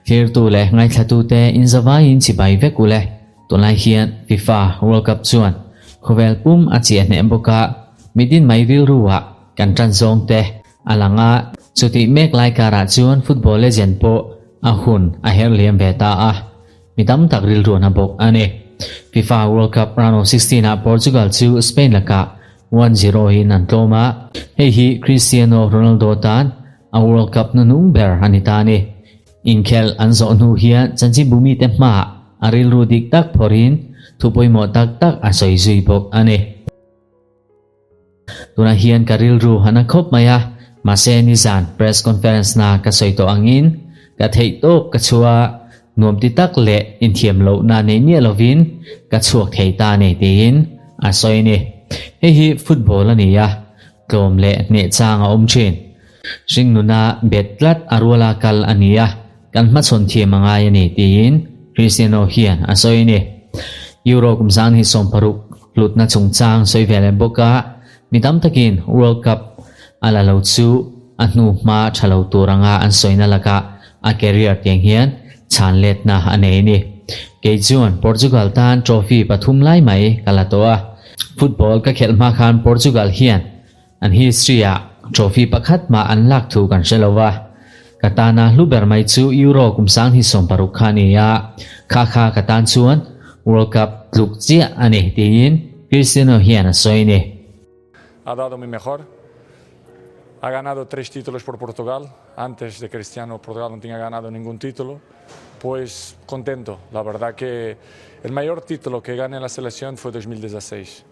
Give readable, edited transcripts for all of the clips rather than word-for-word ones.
Thlirtu leh ngaithlatute inzavaiin chibai vek u le. Tunlai hian FIFA World Cup chuan khawvel pum a chiah hneh bawk a, mitin mai rilruah kan tan zawng te a lang a. Chutih mek lai karah chuan football legend pawh a hun a her liam ve ta a, mi tam tak rilruan a bawk a ni. FIFA World Cup round of 16 ah Portugal chu Spain lakah 1-0 in an tlawm a, hei hi Cristiano Ronaldo tan a World Cup hnuhnung ber a ni ta a ni. Inkhelh an zawh hnu hian chanchinbu mite hmaah a rilru dik tak phawrhin thu pawimawh tak tak a sawi zui bawk a ni. Tunah hian ka rilru a na khawp mai a, mahse nizan press conference na ka sawi tawh angin ka theih tawp ka chhuah a, nuam ti tak leh inthiam lohna nei miah lovin ka chhuak thei ta a ni tiin a sawi a ni. Hei hi football a ni a, tlawm leh hneh chang a awm thin. Hringnuna bet tlat a ruala kal a ni a, kan hmachhawn thiam a ngai a ni, tiin Cristiano hian a sawi a ni. Euro kum zan hi 60 hlutna chungchang sawi ve leh bawk a, mi tam takin World Cup a la lo chu a hnu hma tha lo tur anga an sawina lakah a career tiang hian chhan letna a nei a ni. Kei chuan Portugal tan trophy pathum lai mai ka la tawh a, football ka khelh hma khan Portugal hian An history ah trophy pakhat mah an lak thu kan hre lo va, ka tana hlu ber mai chu Euro kum 2016 kha a ni a, kha kha ka tan chuan World Cup tluk chiah a ni tiin Cristiano hian a sawi a ni. Ha dado mi mejor, ha ganado tres títulos por Portugal, antes de Cristiano Portugal no tinha ganado ningún título, pues contento, la verdad que el mayor título que gané en la selección fue 2016.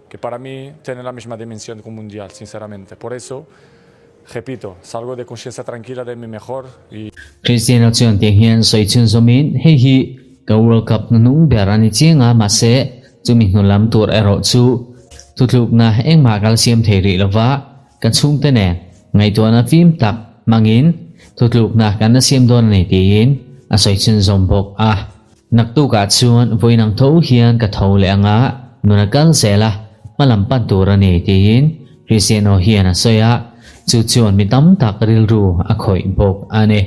Que para mí tiene la misma dimensión que un mundial, sinceramente. Por eso, repito, salgo de conciencia tranquila de mi mejor y. Cristiano chuan tiang hian sawi chhunzawmin, Hei hi ka World Cup hnuhnung ber a ni chiang a, mahse chumi hnu lam tur erawh chu thutlukna engmah kal siam thei rih lova, ka chhungte nen ngaihtuahna fim tak hmangin thutlukna kan la siam dawn a ni tiin a sawi chhunzawm bawk a. Naktukah chuan vawiin ang tho hian ka tho leh anga nuna kal zel a, hmalam pan tur a ni tiin Cristiano hian a sawi a, chu chuan mi tam tak rilru a khawih bawk a ni.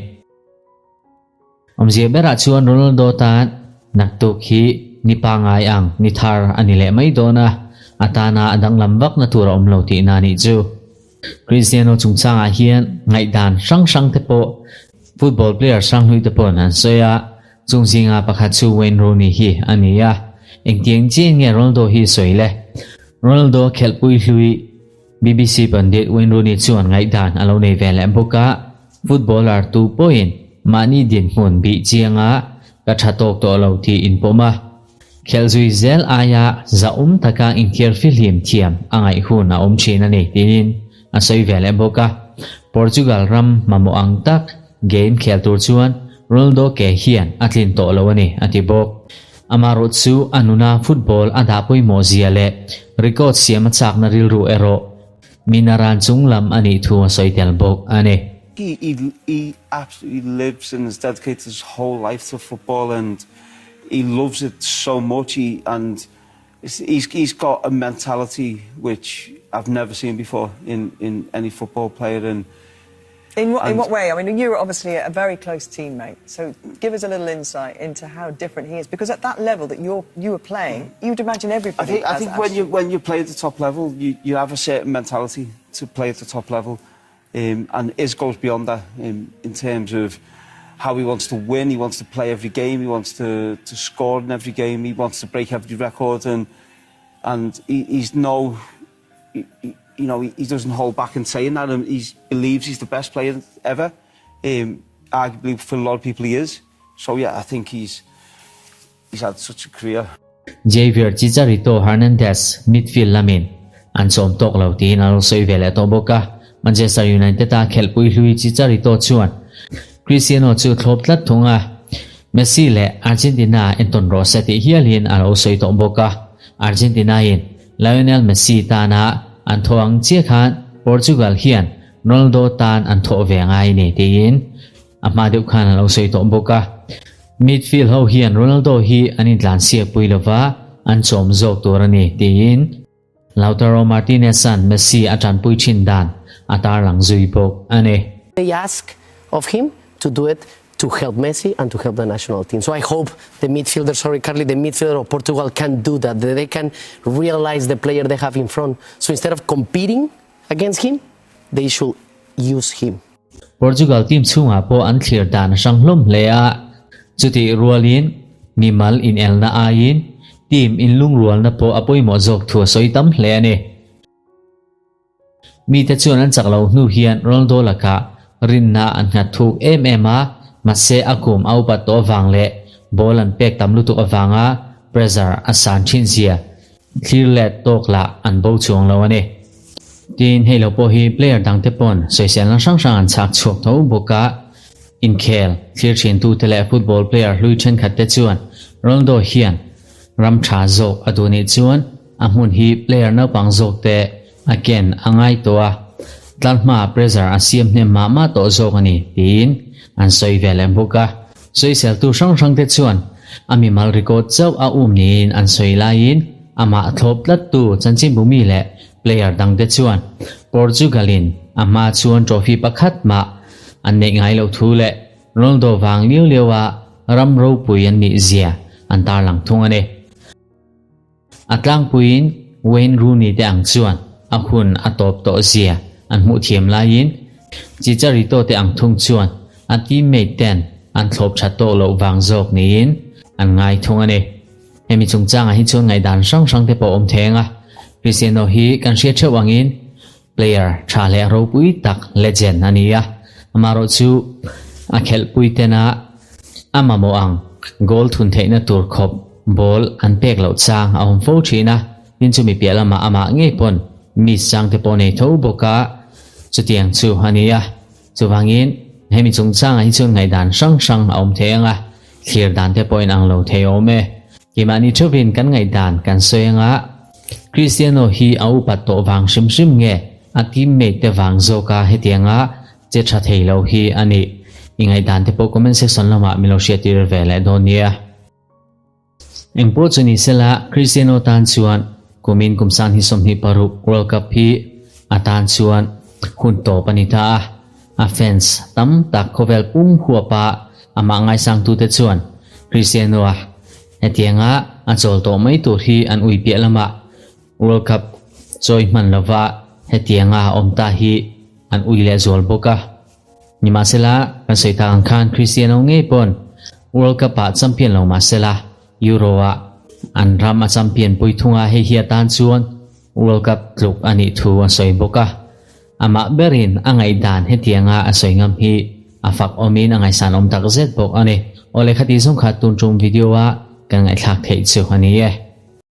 Awmzia berah chuan Ronaldo tan naktuk hi ni pangngai ang ni thar a ni leh mai dawn a, a tana a danglam vakna tur a awm lo tihna a nih chu. Cristiano chungchangah hian ngaihdan hrang hrang te pawh football player hrang hlui te pawhin an sawi a, Chung zinga pakhat chu Wayne Rooney hi a ni a, engtiang chiah nge Ronaldo hi sawi le? Ronaldo khelhpui hlui BBC pandit Wayne Rooney chuan ngaihdan a lo nei ve leh bawk a, footballer tu pawhin mahni dinhmun bih chianga ka tha tawk tawh lo tih inpawm a, khelh zui zel aia zahawm taka inthiar fihlim thiam a ngaih hun a awm thin a ni tiin a sawi ve leh bawk a, Portugal ram mamawh ang tak game khel tur chuan Ronaldo ke hian a tlin tawh lo a ni, a ti bawk. Amaherawh chu a nuna football a dah pawimawh zia leh record siam a chakna rilru erawh minaran chung lam a nih thu a sawi tel bawk a ni. He he he absolutely lives and has dedicated his whole life to football and he loves it so much he and he's he's got a mentality which I've never seen before in in any football player and In what, in what way? I mean, you were obviously a very close teammate, so give us a little insight into how different he is. Because at that level that you're you were playing, you'd imagine everybody. I think I think when you when you play at the top level, you you have a certain mentality to play at the top level, um, and his goes beyond that um, in terms of how he wants to win. He wants to play every game. He wants to to score in every game. He wants to break every record, and and he, he's no he, he, you know, he, he doesn't hold back in saying that, and he believes he's the best player ever. Um, arguably, for a lot of people, he is. So yeah, I think he's he's had such a career. Javier Chicharito Hernandez midfield lamin an chawm tawk lo tiin a lo sawi ve leh tawh bawk a, Manchester United a khelhpui hlui Chicharito chuan Cristiano chu thlawp tlat thung a, Messi leh Argentina entawn rawh se tih hialin a lo sawi tawh bawk a, Argentina in Lionel Messi tana an thawh ang chiah khan Portugal hian Ronaldo tan an thawh ve ngai ni tiin a hma deuh khan a lo sawi tawh bawk a. Midfield ho hian Ronaldo hi an intlansiak pui lova an chawm zawk tur a ni tiin Lautaro Martinez-a'n Messi a tanpui thin dan a tarlang zui bawk a ni. They ask. of him to do it to help Messi and to help the national team. So I hope the midfielder, sorry Carly, the midfielder of Portugal can do that, that they can realize the player they have in front. So instead of competing against him, they should use him. Portugal team chhungah pawh an thlir dan a hrang hlawm hle a, chutih rualin mimal inelna aiin team inlungrualna pawh a pawimawh zawk thu a sawi tam hle a ni. Mite chuan an chak loh hnu hian Ronaldo lakah rinna an nghat thuk em em a, mahse a kum a upat tawh avang leh ball an pek tam lutuk avanga pressure a san thin zia thlir let tawk lah an bo chuang lo a ni. Tin, hei lo pawh hi player dangte pawn sawiselna hrang hrang an chhak chhuak tho bawk a, inkhel thlir thintute leh football player hlui thenkhatte chuan Ronaldo hian ram tha zawk a duh nih chuan A hmun hi player naupang zawk te a ken a ngai tawh a, tlarhma pressure a siam hnem mah mah tawh zawk a ni tiin an sawi ve leh bawk a. Sawiseltu hrang hrang te chuan a mimal record chauh a um niin an sawi laiin amah thlawp tlattu chanchinbumi leh player dang te chuan Portugal in a hma chuan trophy pakhat mah an neih ngai loh thu leh Ronaldo vang liau liau a ram ropui an nih zia an tarlang thung a ni. A tlangpuiin Wayne Rooney te ang chuan a hun a tawp tawh zia an hmuh thiam laiin Chicharito te ang thung chuan a teammate ten an thlawp tha tawk loh vang zawk niin an ngai thung a ni. Hemi chungchangah hi chuan ngaihdan hrang hrang te pawh awm theng a, Cristiano hi kan hriat theuh angin player tha leh ropui tak legend a ni a, amaherawhchu a khelhpui tena a mamawh ang goal thun theihna tur khawp ball an pek loh chang a awm fo thin a, tin chumi piah lamah amah ngei pawn miss chang te pawh nei tho bawk a, chutiang chu a ni a, chuvangin hemi chungchangah hi chuan ngaihdan hrang hrang a awm thei ang a, thlir dan te pawhin ang lo thei awm e. Keimahni theuhin kan ngaihdan kan sawi anga Cristiano hi a upat tawh vang hrim hrim nge a teammate te vang zawka hetianga che tha thei lo hi a nih? I ngaihdan te pawh comment section lamah min lo hriattir ve leh dawn nia. Engpawh chu ni sela Cristiano tan chuan kumin kum sang hi 26 World Cup hi a tan chuan hun tawp a ni ta a, a fans tam tak khawvel pum huapa amah ngaisangtute chuan Cristiano-a hetianga a chawl tawh mai tur hi an ui piah lamah World Cup chawi hman lova hetianga a awm ta hi an ui leh zual bawk a. Nimahsela, kan sawi tak ang khan Cristiano ngei pawn World Cup-ah champion lo mahsela Euro-ah an ram a champion pui thung a, hei hi atan chuan World Cup tluk a nih thu a sawi bawk a. Amah berin a ngaihdan hetianga a sawi ngam hi a fak awmin a ngaihsan awm tak zet bawk a ni. Awle khati zawng kha tun tum video a kan ngaihthlak theih chu a ni e.